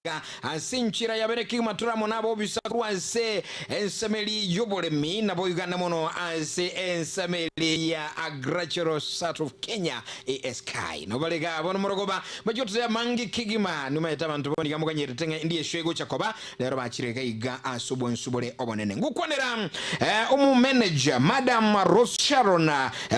iga ase enchera ya bene kegima tore amo nabobisa korwa ase ensemeri y'oboremi naboigo ande mono ase ensemeri ya Agricultural Society of Kenya, ASK. Nabo bare iga bono morogoba bachia gototebia amange kegima. Nimaete abanto bono iga moganyerete ng'a endi esio egocha koba rero bachire iga iga ase obwansu bore obonene. Ngokwanera omomeneja Madam Rose Sharon,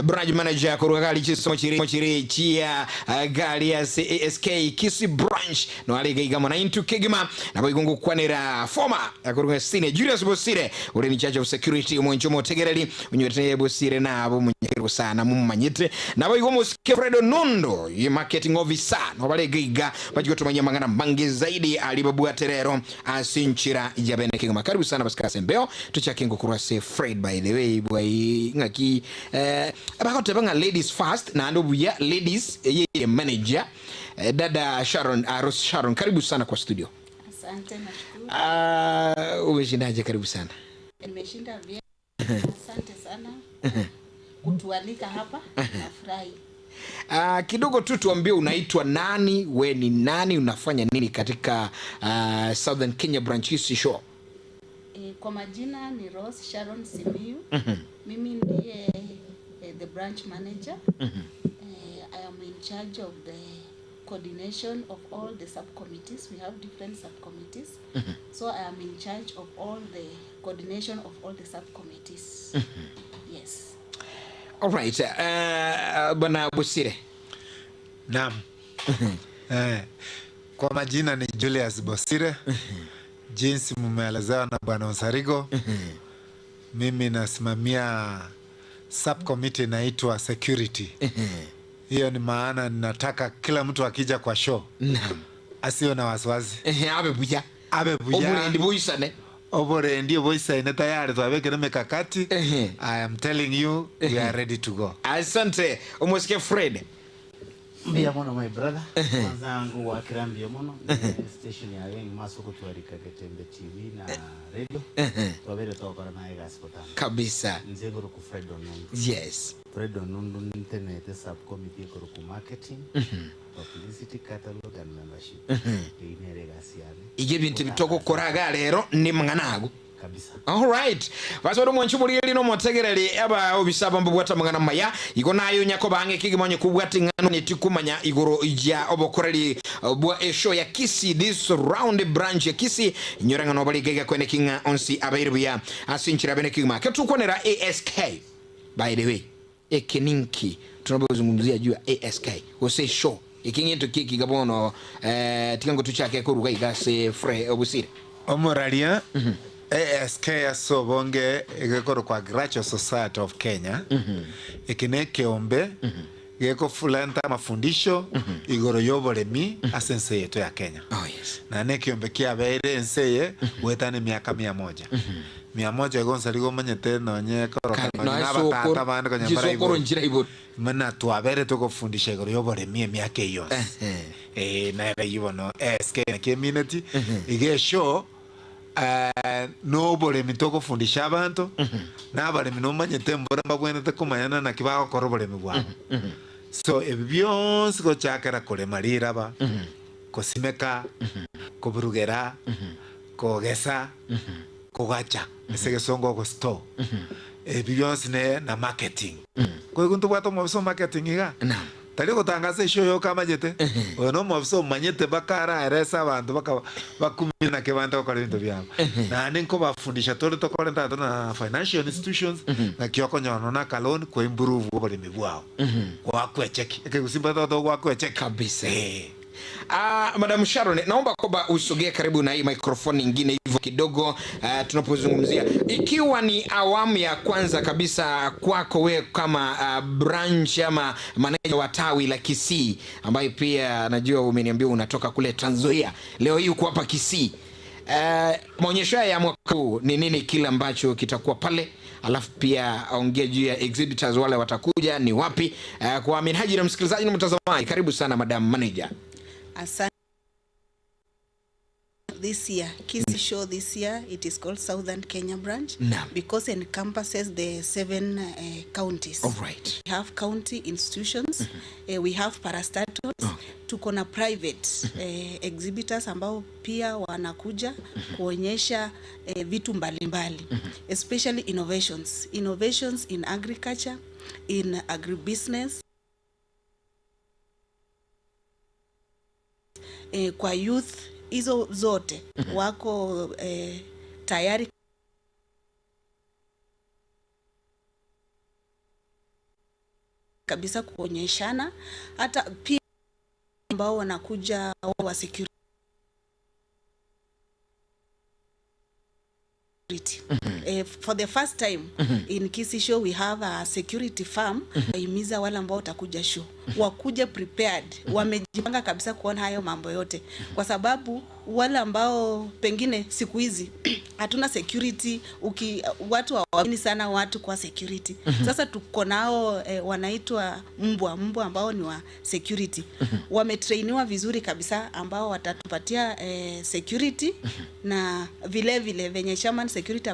branch manager korwa gari chisomo chire chia gari ase ASK Kisii branch Noare iga iga mono intwe kegima. Naboigo ngokwanera former akorwa senior Julius Bosire ore in charge of security omonche omotegereri onywete Bosire nabo omonyakerogo sana momomanyete. Naboigo omosike Fred Onondo ye marketing officer nobare iga iga bachie gotomanyia amang'ana amange zaidi aria babwate rero ase enchera ya bene kegima. Karibu sana basike ase embeo tochake ngokorwa ase Fred by the way bwai ng'aki eh bagoteba ng'a ladies first naende obuya ladies eye manager Dada Sharon, ah, Rose Sharon, karibu sana kwa studio. Asante, nashukuru. Ah, umeshindaje? Karibu sana. Nimeshinda vyema. Asante sana kutualika hapa. Nafurahi. Ah, kidogo tu tuambie unaitwa nani, we ni nani, unafanya nini katika Southern Kenya Branch Kisii Show? E, kwa majina ni Rose Sharon Simiyu. Mimi ndiye the branch manager. I am in charge of the coordination of all the subcommittees. We have different subcommittees. So I am in charge of all the coordination of all the subcommittees. Yes. All right. Bwana Bosire. Naam. Kwa majina ni Julius Bosire. Jinsi mumeelezewa na Bwana Osarigo. Mimi nasimamia subcommittee inaitwa security. Hiyo ni maana ninataka kila mtu akija kwa show asiwe na wasiwasi. Abe buya. Abe buya. Oborendi boisane. Oborendi oboisaine tayari twabekire mikakati. I am telling you we are ready to go. Asante. Omosike Fred. Mbuya mono my brother, kwanza ngogwakera mbuya mono ne station yaye engima ase ogotwarika Getembe TV na radio, twabeire togokora naye egasi botambe. Kabisa. Inche nkorokwa Fred Onundu. Fred Onundu nintenenete sub committee ekorokwa marketing, publicity, catalogue and membership. Eyio nere egasi yane. Iga ebinto ebi togokora iga rero nimang'ana ago. Kabisa. Alright. Basi ore omwanchi omorigereria na omotegereri aba obisa aba mbabwate amang'ana amaya, igo naye onya koba ang'e kegima onye kobwate ing'ana oneti komanya igoro ya obokoreri bwa eshow ya Kisii this round branch ya Kisii inyore ng'a nobare iga iga kweneki ng'a onsi abaire buya ase enchera bene kegima. Ekero togokwanera ASK by the way eke ninki tunapozungumzia juu ya ASK gose eshow eke ng'ento ki eke iga bono eh, tiga ngotochake koruga iga ase Fre Obosire. Omoraria, ASK ase obonge egekorokwa Agricultural Society of Kenya, eke nekeombe gekofulenta amafundisho igoro y'oboremi ase ense yaito ya Kenya. Oh yes. Na nekeombe kiabeire ense eye goetana emiaka mia moja. Mia moja igo onsarigo omanyete nonye koroka Kare nonye noe na abatata sokoro, bande konya chisokoro mbaraibore. nchire igoro. Buna twabeire togofundisha igoro y'oboremi emiaka eyio yonsi. Ee, nere eyio bono ASK naki emineti, iga eshow noboremi togofundisha abanto, na abaremi nomanyete mbora mbabwenerete komanyana naki bagokora oboremi bwabo. So ebi bionsi gochakera korema riraba, kosimeka, koburugera, kogesa, kogacha ase egesongo ogostore, ebi bionsi ne na marketing. Koigwa ntobwate omobisa o marketing iga, tari ogotangasa eshow yoka amanyete, oyo na omobisa omanyete mpaka araerese abanto mpaka bakumie naki abande gokora ebinto biabo. Naende nkobafundisha tore tokore ntato na financial institutions, naki okonyora nonya na akaloan ko improve oboremi bwao. Goakwa echeki, ekegusii mbwate gotoka goakwa echeki. Kabisa. Eeh. Ah, Madam Sharon, naomba kwamba usogee karibu na hii microphone ingine hivyo kidogo, tunapozungumzia ikiwa ni awamu ya kwanza kabisa kwako we kama branch ama manager wa tawi la Kisii, ambaye pia najua umeniambia unatoka kule Trans Nzoia, leo hii uko hapa Kisii. Maonyesho haya ya mwaka huu ni nini kile ambacho kitakuwa pale, alafu pia ongea juu ya exhibitors wale watakuja ni wapi? Kwa minajili ya msikilizaji na mtazamaji, karibu sana Madam Manager. Asante. This year, Kisii Show this year, it is called Southern Kenya Branch Naam. because it encompasses the 7 counties. All right. We have county institutions, we have parastatals, Tuko na private exhibitors ambao pia wanakuja kuonyesha vitu mbalimbali especially innovations, innovations in agriculture, in agribusiness kwa youth, hizo zote wako tayari kabisa kuonyeshana. Hata pia ambao wanakuja wa security. For the first time in Kisii show we have a security firm. Himiza wale ambao watakuja show wakuje prepared, wamejipanga kabisa kuona hayo mambo yote, kwa sababu wale ambao pengine siku hizi hatuna security, watu hawaamini sana watu kwa security. Sasa tuko nao wanaitwa mbwa, mbwa ambao ni wa security, wametrainiwa vizuri kabisa, ambao watatupatia security na vile vile venye Shaman Security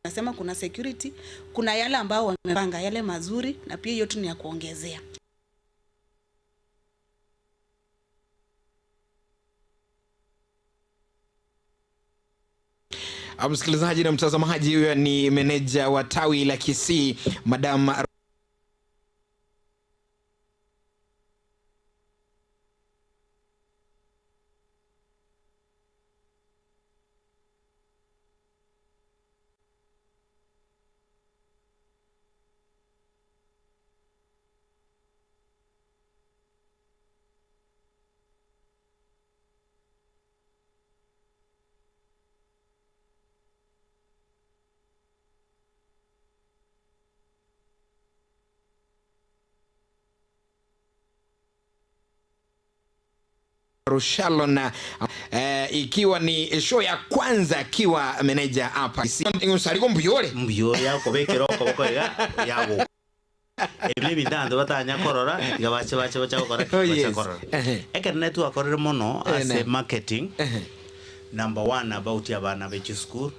nasema kuna security, kuna yale ambao wamepanga yale mazuri, na pia hiyo tu ni ya kuongezea. Msikilizaji na mtazamaji, huyo ni meneja wa tawi la Kisii Madam Rushalon, ikiwa ni show ya kwanza akiwa meneja hapa. Usariko mbuyore mbuyore yako bekero ko yago ebile bindando batanya korora tiga bache bache bacha gokora bacha korora ekere twakorire mono as a marketing number 1 about abana be school.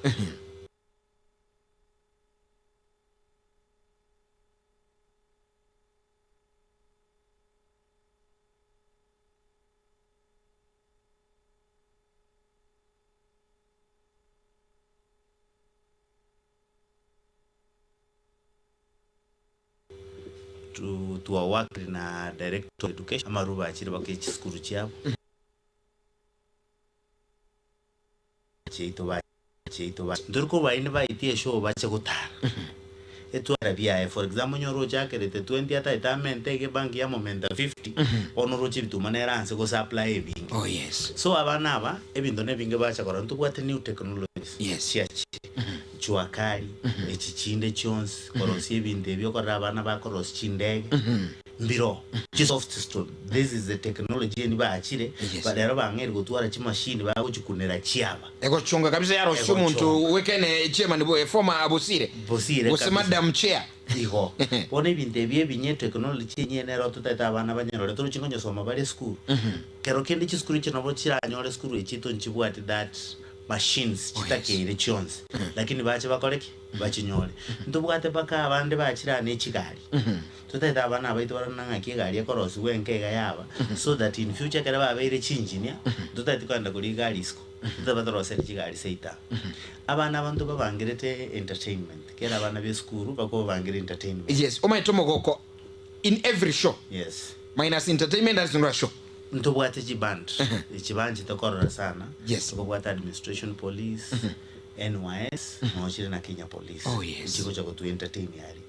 Tuwawakiri na director education amaruba achiri bakechi skuru chiabo cheito ba cheito ba nduriko baini baitie show bache gutara etwara biaye for example nyoro jakerete 20 ata etamente ke bank ya momenta 50 onoro chibituma neranse go supply ebinge. Oh yes. So abana aba ebinto nebinge bacha kora ntubwate new technologies. Yes. Chiachi chuakali echichinde chonse korosi ebinto ebyo korora abana bakorosi chindege mbiro soft stone. This is the technology eni baachire barero bang'eri gotwara chimashini bagochikunera chiaba egochunga kabisa yarosi omuntu wekene chairman bo former abosire bosire gose madam chair igo bona ebinto ebi ebinye technology enyene ero totete abana banyarore torochingo bari school kero kende chisukuru chinabo chiranyore school echito nchibwate that machines chitakere chionse lakini bache bakoreke bachinyore ntobwate paka abande bachirane echigari totete abana abaito baranang'aki egari ekorosi bwenkega yaba so that in future kere babeire chinjinia totete kwenda kori igari isiko totabatorosere chigari seita abana abanto babangirete entertainment kera abana be school bakobangire entertainment. Yes, omaito mogoko in every show. Yes, minus entertainment as in show ntobwate chiband echiband chitokorora sana. Yes. Tokobwate administration police NYS nochire na Kenya police. Oh, yes. Chiko chako tu entertain yari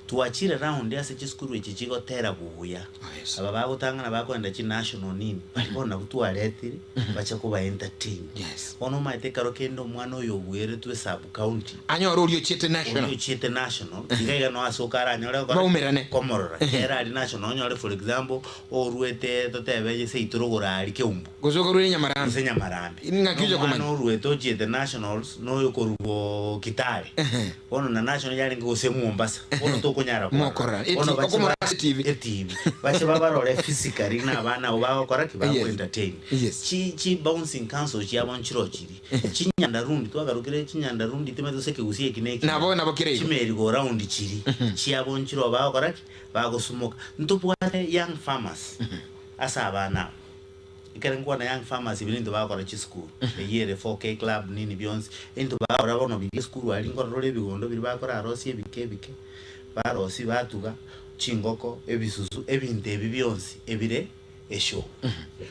tuachire round ase chiskuru echi chigotera buya. Oh, yes. Aba bagotangana bakwenda chi national nini baribona butwaretire bacha kuba entertain. Yes. Ono maite karo kendo omwana oyo obwere twe sub county anyore orio chiete national orio chiete national igaiga no asoka aranyore Baumerane. komorora era ari national onyore for example orwete totebe seitoro ari keumbu gosoka rure nyamarambe ase nyamarambe Ng'aki ocha komanya. omwana orwete ochiete nationals noyo korugo Kitale ono na national yaringe gose Mombasa ono tokonyara Mokora. Ono bache Okomora TV. TV bache babarore physically na abana abo bagokora ki Yes. bago entertain Yes. chi bouncing council chiabo nchiro chiri chinyandarundi twagarukire chinyandarundi timete seke gusie kineki Nabo nabo kire igo. chimeri go round chiri chiabo nchiro bagokora ki bagosumoka ntobwate young farmers. Ase abana aba, ekere nkwana young farmers ebi nento bagokora chisukuru, eyio ere 4K club nini bionsi, ebinto bagokora bono biria esukuru aria nkorora ore ebigondo biria bakorarosia ebike ebike, barosia batuga chingoko, ebisusu, ebinto ebi bionsi ebire eshow.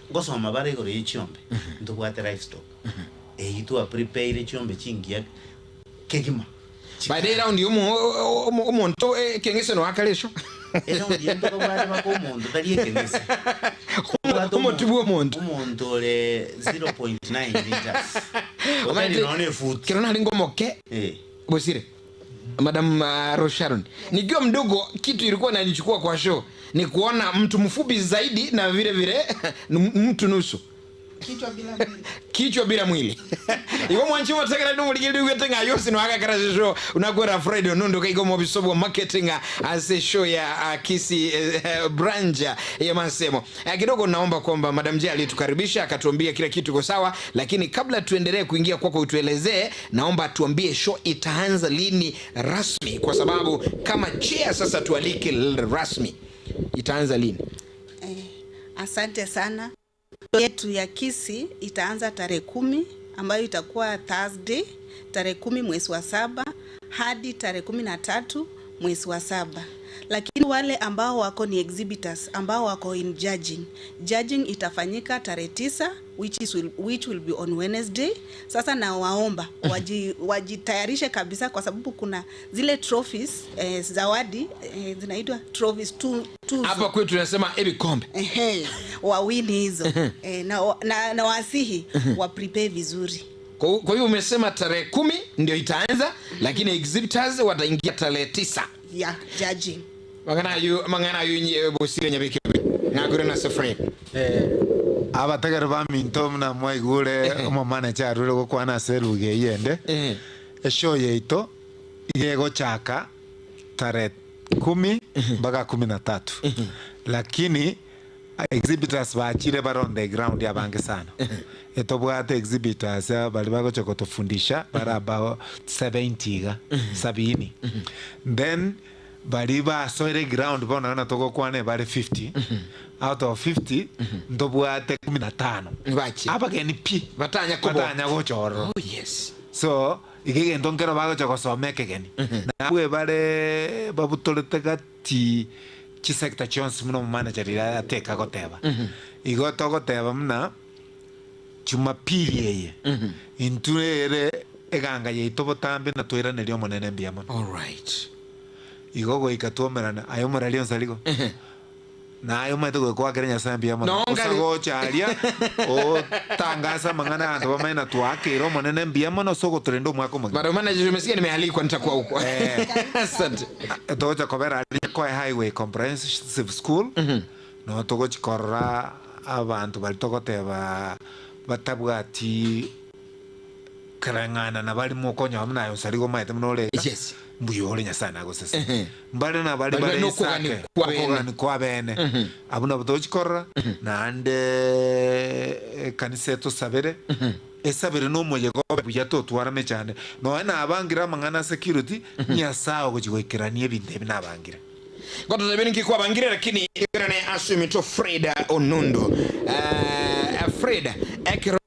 Ngosoma bare igoro ye chiombe, ntobwate livestock, eyio twa prepare chiombe chingiya kegima. By the round omonto ekeng'ese noa akare esho. Eround eye ntokabwate baka omonto tari ekeng'ese. Tobwate Omotu bwa omonto. Omonto ore 0.9 meters. Otari Omanyete, nonya efuti. Kero narenge omoke Eh. Bosire Madam Rose Sharon, nikiwa mdogo kitu ilikuwa inanichukua kwa show ni kuona mtu mfupi zaidi na vile vile mtu nusu. Kichwa bila mwili. Kichwa bila mwili. Igo mwanchi motegera ndi omorigeri oigwete ng'a yonsi noa agakera ase show nakwera Fred Onondo kaiga omobiso bwa marketing ase show ya Kisii branch ya Masemo. Kidogo naomba kwamba Madam J alitukaribisha akatuambia kila kitu iko sawa, lakini kabla tuendelee kuingia kwako utuelezee, naomba tuambie show itaanza lini rasmi, kwa sababu kama chair sasa tualike rasmi, itaanza lini? Asante sana. Yetu ya Kisii itaanza tarehe 10 ambayo itakuwa Thursday tarehe 10 mwezi wa 7 hadi tarehe 13 mwezi wa 7. Lakini wale ambao wako ni exhibitors ambao wako in judging, judging itafanyika tarehe 9 which will be on Wednesday. Sasa nawaomba wajitayarishe kabisa, kwa sababu kuna zile trophies zawadi zinaitwa trophies tuzo. Hapa kwetu tunasema ebikombe. Ehe, wawini hizo. Na wasihi wa prepare vizuri. Kwa hiyo umesema tarehe 10 ndio itaanza, lakini exhibitors wataingia tarehe 9. Yeah, judging. Mangana yu, mangana yu nye, Bosire Nyabike. Ngagure na Sefred. Abategere ba minto muna mwaigure, omomane charure gokwana ase eruga eyende. Eshow yeito igegochaka tarehe 10 mpaka 13. Lakini exhibitors bachire bare on the ground abange sana. Etobwate exhibitors bari bagocha gotufundisha bare about 70 iga, sabini. Then bari basoire ground bono na togokwane bare 50. Out of 50 ntobwate 15. Bachi. Abageni pi. Batanya kobo. Batanya gochorro. Oh yes. So igegento nkero bagocha gosoma ekegeni. Nabwe bare babutorete gati chisector chionsi muno manager ira ateka goteba. Igo togoteba muna Jumapili eye. Inturere eganga yeito botambe na twiraneria omonene mbuya mono. All right. Igo goika twomerana ayo morari onsi arigo. Na ayo maete goika gwakera Nyasaye mbuya mono. No, ngari. Osagocha aria, otangasa amang'ana abanto bamaye na twakeire omonene mbuya mono ase ogotorenda omwaka omogima. Bado manager umesikia nimealikwa nitakuwa huko. Asante. Togocha kobera aria koe Highway Comprehensive School. No togochikorora abantu bari togoteba batabwati karang'ana na bari mokonyo amuna ayo sarigo maete muno ore. Yes. Mbuya ore Nyasaye nagosese. Mbare na bari Bari bare no kogani isake. kwa bene. Kogani kwa bene. Abuna botochikorora naende kanisa etosabere. Esabere no moyego buya totwara mechande. Noe nabangira amang'ana security, Nyasaye ogochigoikerania ebinto ebi nabangira. Kwa tutabiri nkikuwa bangire, lakini ikirane asumito Freda Onondo. Freda, ekero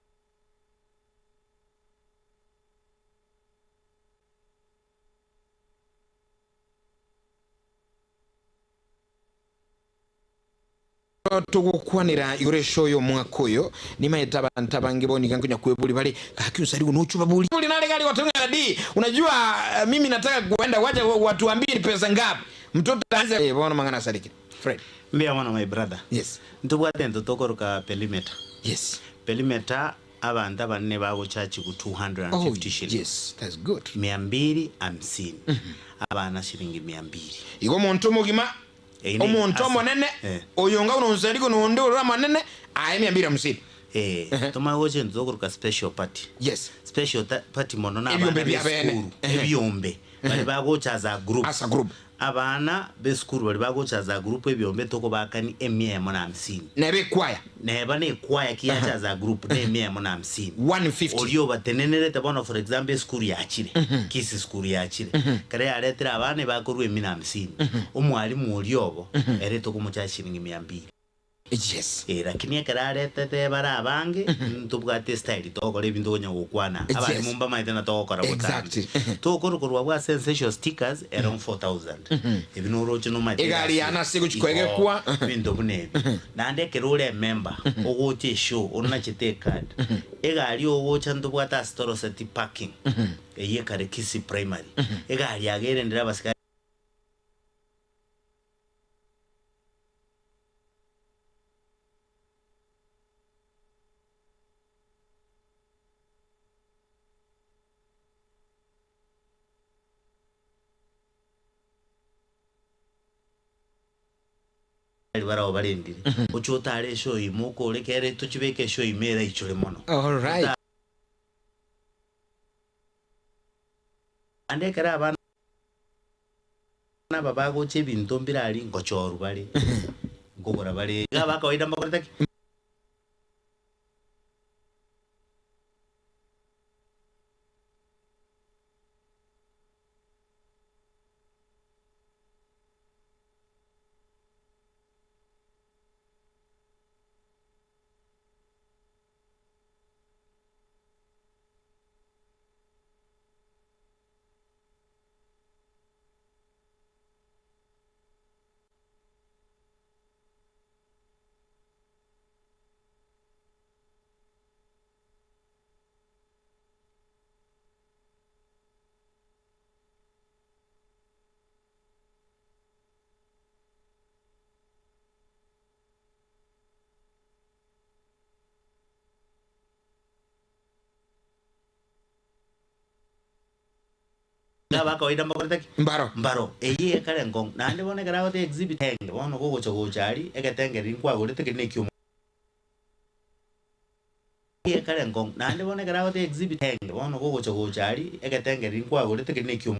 tugukwanira igoro eshow y'omwaka oyo nimaete abantu abange bonika nkonya kwebuli bale gaki osarigo nochuba buli buli nale gari watu ngana di unajua mimi nataka kuenda wacha watuambie ni pesa ngapi mtoto aanze bona mangana sadiki Fred Mbia mwana my brother. Yes. Ntubwate ntotokoroka perimeter. Yes. Perimeter abantu abanene bagochachi ku 250 Oh, shillings. yes, that's good. Mia mbili hamsini. Abana shilingi mia mbili. Igo omonto omogima, Eine omonto ase. omonene, oyo nga unonsariko nonde orora manene, aye mia mbili hamsini. Tomagoche ntotokoroka special party. Yes. Special party mono na Ebyombe abana bya bene. b'esukuru. Ebyombe. Bari bagocha za group. As a group. Abana b'esukuru bari bagocha za group ebyombe toko bakani emia emo na hamsini. Nebe kwaya. Neba ne kwaya kiacha za group ne emia emo na hamsini. 150. Orio batenenerete bono for example esukuru yachire. Kisii skuru yachire. Kare yaretire abana bakorwa emia na hamsini. Omwalimu orio obo, ere tokomocha shilingi mia mbili. Yes. Eh, lakini ekero aretete bare abange, ntobwate estyle togokora ebinto okonya gokwana. Yes. Abalimu mbamaete na togokora botambe. Exactly. Togokora korwa abwo ase essential stickers, ero 4000. Ebi noroche nomaete Egari egasi yane ase egochi igo, koegekwa. ebinto buna ebi. Naende ekero ore emember, ogocha eshow, onachete ecard, egari ogocha ntobwate ase toroseti parking, eyio ekare Kisii Primary. Egari yago erendire abasikari. Barabwo barendire, oche otare eshow ime okore kere tochibeke eshow ime eraichore mono. Alright. Naende ekero abana aba bagocha ebinto mbire aria ngochorwa bare, nkogora bare, iga aba kawaida mbakorete ki? Iga aba kawaida mbakorete ki? Mbaro. Mbaro. Eyio ekare enkong'u. Naende bono ekero agote exhibit enge, bono gogocha gocha aria, egetenge riria nkwagorete keria nekio Eyio ekare enkong'u. Naende bono ekero agote exhibit enge, bono gogocha gocha aria, egetenge riria nkwagorete keria nekio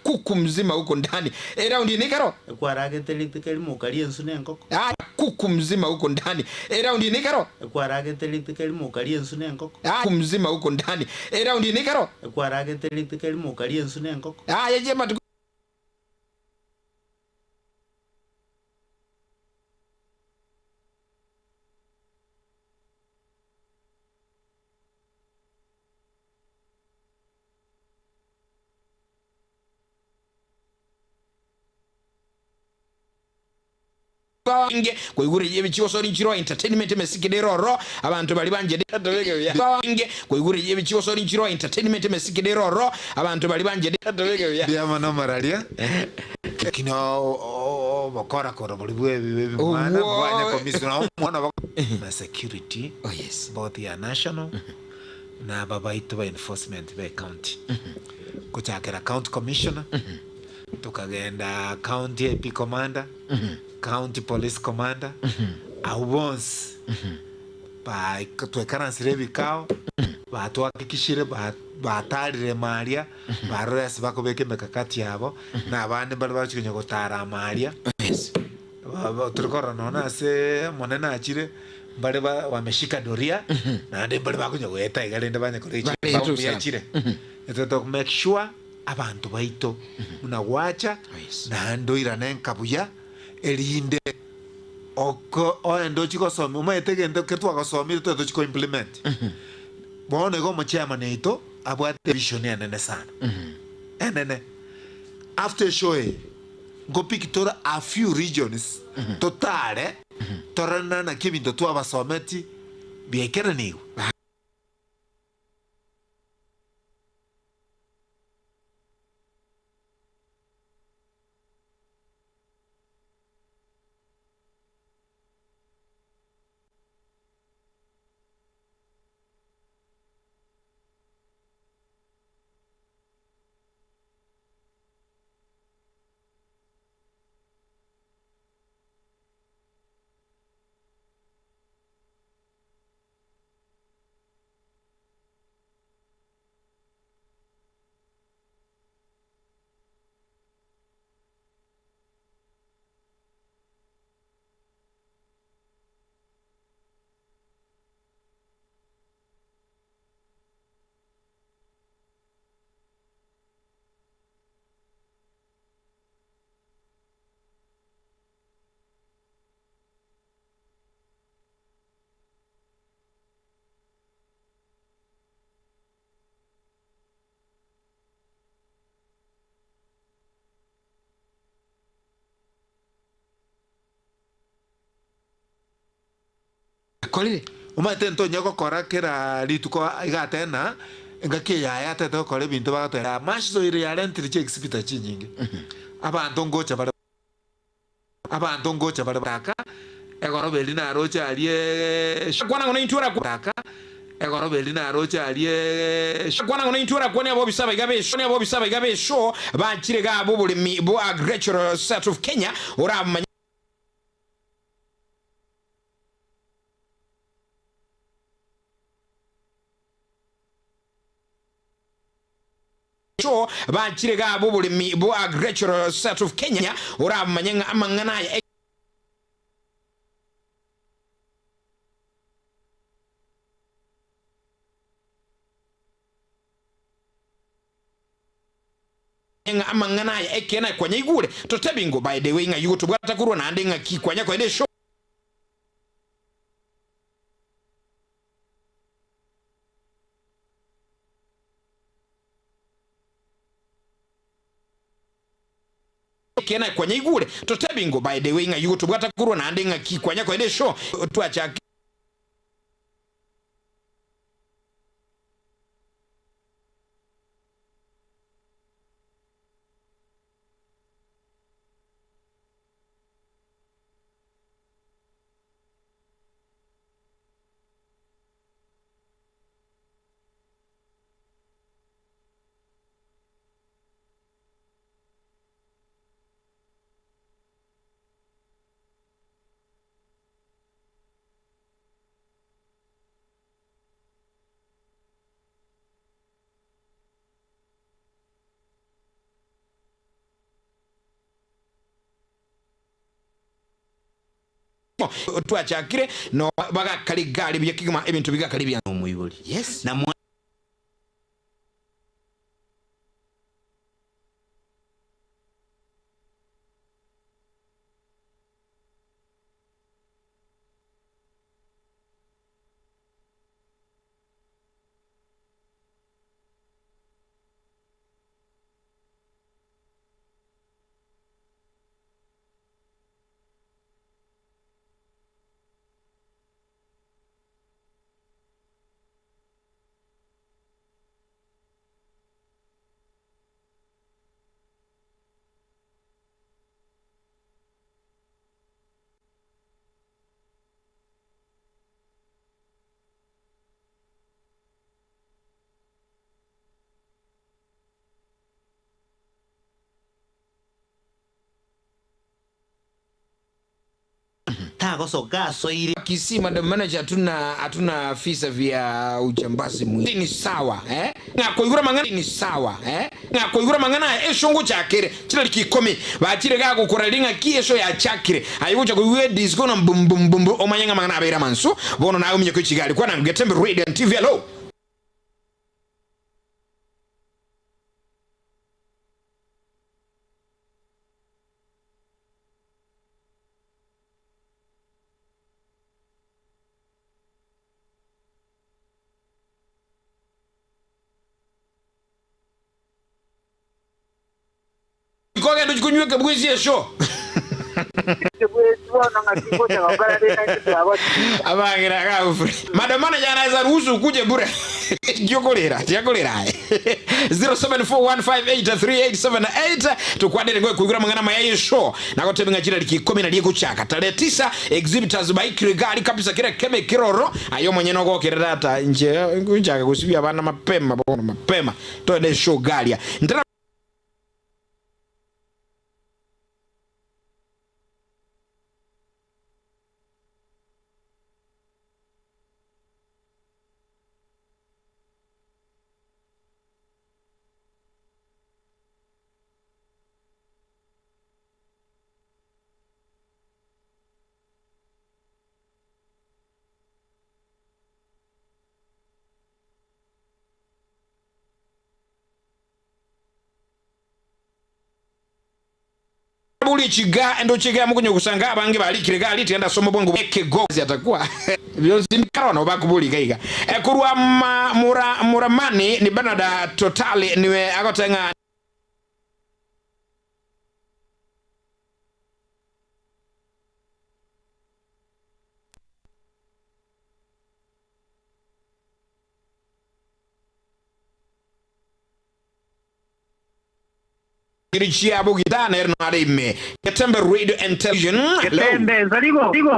Kuku mzima huko ndani. E, raundi nikaro. Ekwaragete rituko erimo okaria ensu na enkoko. Ah, kuku mzima huko ndani. E, raundi nikaro. Ekwaragete rituko erimo okaria ensu na enkoko. Ah, kuku mzima huko ndani. E, raundi nikaro. Ekwaragete rituko erimo okaria ensu na enkoko. Ah, yeje matuko. Nge koigure ebichigo sori nchiro entertainment emesiki deroro abantu bari banje nge koigure ebichigo sori nchiro entertainment emesiki deroro abantu bari banje Ndiamo na omararia lakini obokora kora bori bwa ebi ebi mwana Obwo- bwanya komisona omwana na security Oh yes. both ya national na aba baito ba enforcement ba county gochakera county commissioner tukagenda county AP commander county police commander abo bonsi ba twekaransire ebikao batwakikishire batarire maria barore ase bakobeka emekakati yabo na abande mbare bachikonye gotara amaria Yes. Turi korora nonya ase omonene achire mbare wameshika doria naende mbare bakonya goeta iga rende banye kore Bare chimbago tu mbuya sana. chire. Etwe make sure abanto baito buna gwacha Yes. naende oirane nka buya erinde oko oende ochie gosomia omanyete egento ekero twagosomire twe tochie ko implement. Bono igo omochairman oito abwate vision enene sana enene after eshow eye nkopick tore a few regions totare torore naki ebinto twabasometi biaikeranigwe. Korire. Omanyete ntonye gokora kera rituko iga atena, engaki eye yaye atete gokora ebinto bagoteba Mashisoire yarentire chiexhibitor chinyinge. Abanto ngocha bare abanto ngocha bare bataka, egoroba eria naroche aria Kwana ng'o naintwe orakwane. Bataka, egoroba eria naroche aria Kwana ng'o naintwe orakwane abobisa abaiga b'esho abobisa abaiga b'esho bachire iga ab'oboremi bo Agricultural Society of Kenya oramanye. Esho bachire iga ab'oboremi bo Agricultural Society of Kenya oramanye ng'a amang'ana aya. Ng'a amang'ana aya ekeene kwanyaigure, totebi ng'o by the way ng'ai gotobwata korwa naende ng'aki kwanya koenda eshow. Ekeene kwanyaigure, totebi ng'o by the way ng'ai gotobwata korwa naende ng'aki kwanya koenda eshow twachakire. Twachakire no bagakari gari buya kegima ebinto bigakari bia Omoibori. Yes. Na mwa tagosoka asoire. Kisii madam manager, hatuna hatuna visa vya ujambazi mwingi ni sawa eh na koigura mang'ana ni sawa eh na koigura mang'ana eshongo chakere chila likikomi bachire ga gukora linga ki esho ya chakire ayuja kuigwe disco na bum bum bum omanyanga mang'ana abera mansu bono nawe umenye kwichigali kwa na Getembe Radio and TV hello Kogenda uchikunyweka bwizi esho abangira kaufre madam manager anaweza ruhusu ukuje bure tiokolera tiakolera 0741583878 tukwadere ngwe kuigura mang'ana maya show nagotebenga chira likikomi na liekuchaka tarehe 9 exhibitors by Kigali kabisa kira keme kiroro ayo mwenye nogokerera data nje nchaka kusibia bana mapema bono mapema toende show galia Ntara buli chiga endo chiga mukunyo kusanga abange balikire gali tenda somo bongo eke go atakuwa byonzindikana obakubuli kaiga ekurwa ma, mura muramani ni Bernard Totali niwe agotenga Chiri chiabo gita nere nare ime. Getembe Radio and Television. Hello. Getembe nsarigo igo.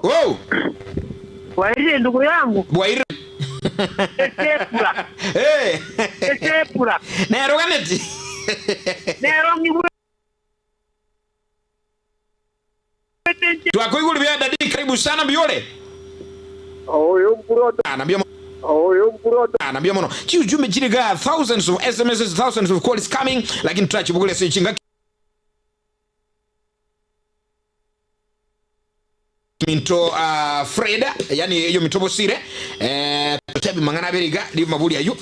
Wow. Wairire ndugu yangu Bwaire. Esepura. Eh. Esepura. Nero ganeti. Nero ngigwe Twakuiguru bya dadi karibu sana biole. Oyo mpuroto, Anambia oyo mpuroto. anambia mono. Chiujumbe chiriga thousands of SMSs, thousands of calls coming lakini tutachibukule sichinga minto Freda yani eyo mitobo sire eh tebi mangana beriga li mabuli ayu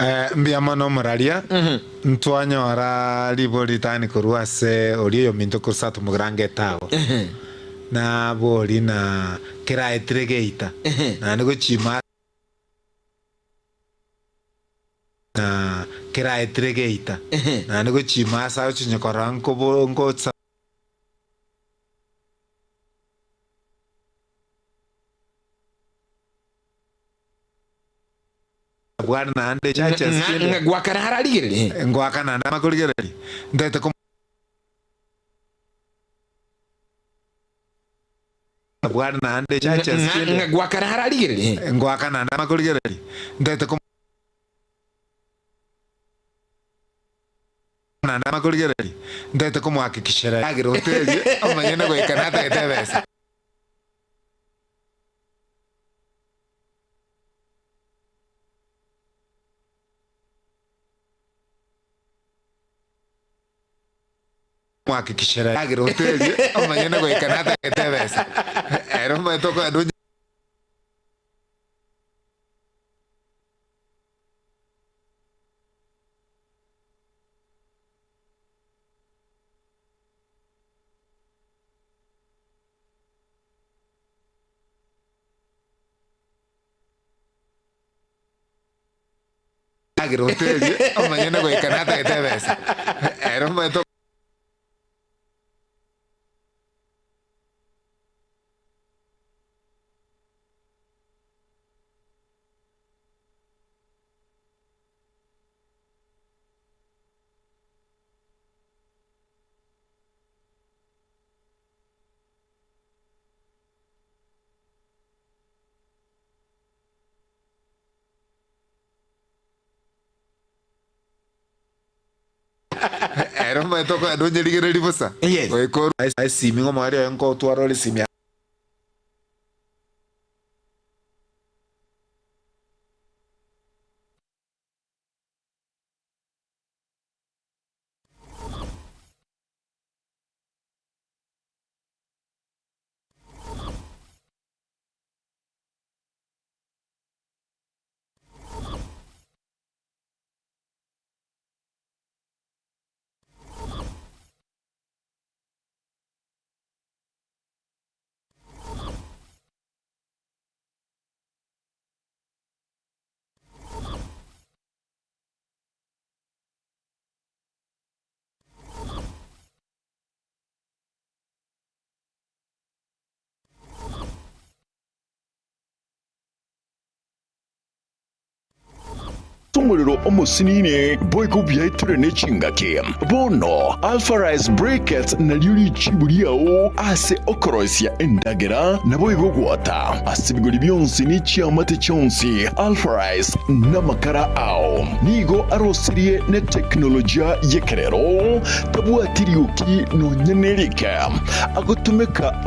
Eh, mbuya mono omoraria ntwanyora ribo ritani korwa ase oria oyo minto korwa tumugrange etago na bori na keraetire geita naende gochima na keraetire geita naende gochima ase agochinyekora nkobo nkotsa bwana naende churches chinde gwakana hararigirire ngwaka naende amakorigereria ndete ko bwana naende churches chinde gwakana hararigirire ngwaka naende amakorigereria ndete ko naende amakorigereria ndete komohakikishera agere hoteli omanyene goika natagete ebesa muhakikishera agere hoteli omanyene goika natagete ebesa ero omanyete okoenda agere hoteli omanyene goika natagete ebesa ero omanyete ero omanyete okoenda onyerigereria bosa Yes. goika esimi ng'omwari oyo nkotwara ore esimi Ase omorero omosinini boigo biaetire ne chingaki. Bono Alpha Rice Briquettes nario richibu riao ase okoroisia endagera naboigo gwota ase ebigori bionsi ne chiamate chionsi. Alpha Rice namakara ao nigo arosirie ne teknolojia y'ekerero, tabwati rioki nonya nerike, agotumeka.